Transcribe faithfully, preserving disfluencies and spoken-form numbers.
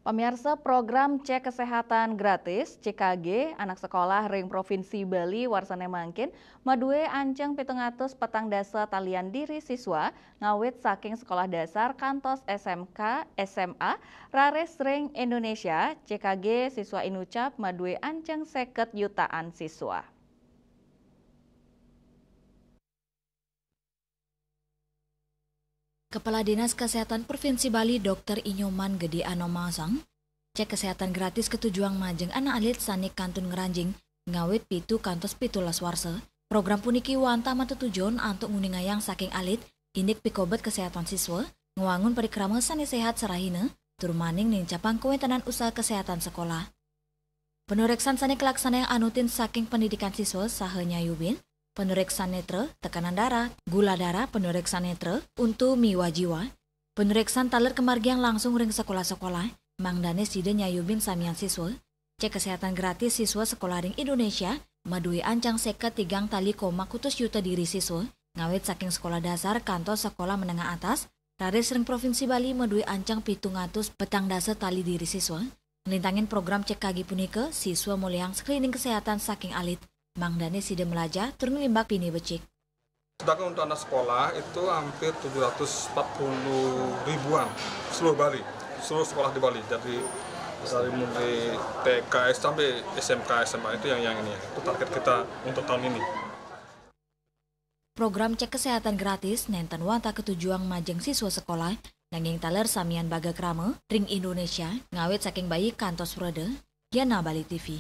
Pamiarsa, program cek kesehatan gratis, C K G, anak sekolah ring Provinsi Bali warsane mangkin madue anceng pitung atus petang dasa talian diri siswa, ngawit saking sekolah dasar kantos S M K, S M A, raris ring Indonesia. C K G siswa inucap madue anceng seket yutaan siswa. Kepala Dinas Kesehatan Provinsi Bali, Dokter Inyoman Gede Anomasang, cek kesehatan gratis ketujuang majeng anak alit sane kantun ngranjing ngawit pitu kantos pitulas warsa. Program puniki wantah matetujon antuk nguningayang saking alit indik pikobet kesehatan siswa, ngwangun parikrama sane sehat sarahina, tur maning nincapang kawentenan usaha kesehatan sekolah. Panureksan sane kalaksanayang anutin saking pendidikan siswa saha nyayubin, panureksan netra, tekanan darah, gula darah, panureksan netra, untu miwah jiwa, panureksan taler kamargiang langsung ring sekolah-sekolah, mangdane sida nyayubin samian siswa. Cek kesehatan gratis siswa sekolah ring Indonesia madue ancang seket tigang tali koma kutus yuta diri siswa, ngawit saking sekolah dasar kantos sekolah menengah atas, raris ring Provinsi Bali madue ancang pitung atus petang dasa tali diri siswa. Nglintangin program cek K G punika, siswa molihang screening kesehatan saking alit, mangdane sida melajah tur nglimbak pinih becik. Sedangkan untuk anak sekolah itu hampir tujuh ratus empat puluh ribuan seluruh Bali, seluruh sekolah di Bali. Jadi dari mulai T K sampai S M K, S M A itu yang yang ini, itu target kita untuk tahun ini. Program cek kesehatan gratis nenten wantah katujuang majeng siswa sekolah, nanging taler samian baga krama ring Indonesia, ngawit saking bayi kantos wreda. Yana, Bali T V.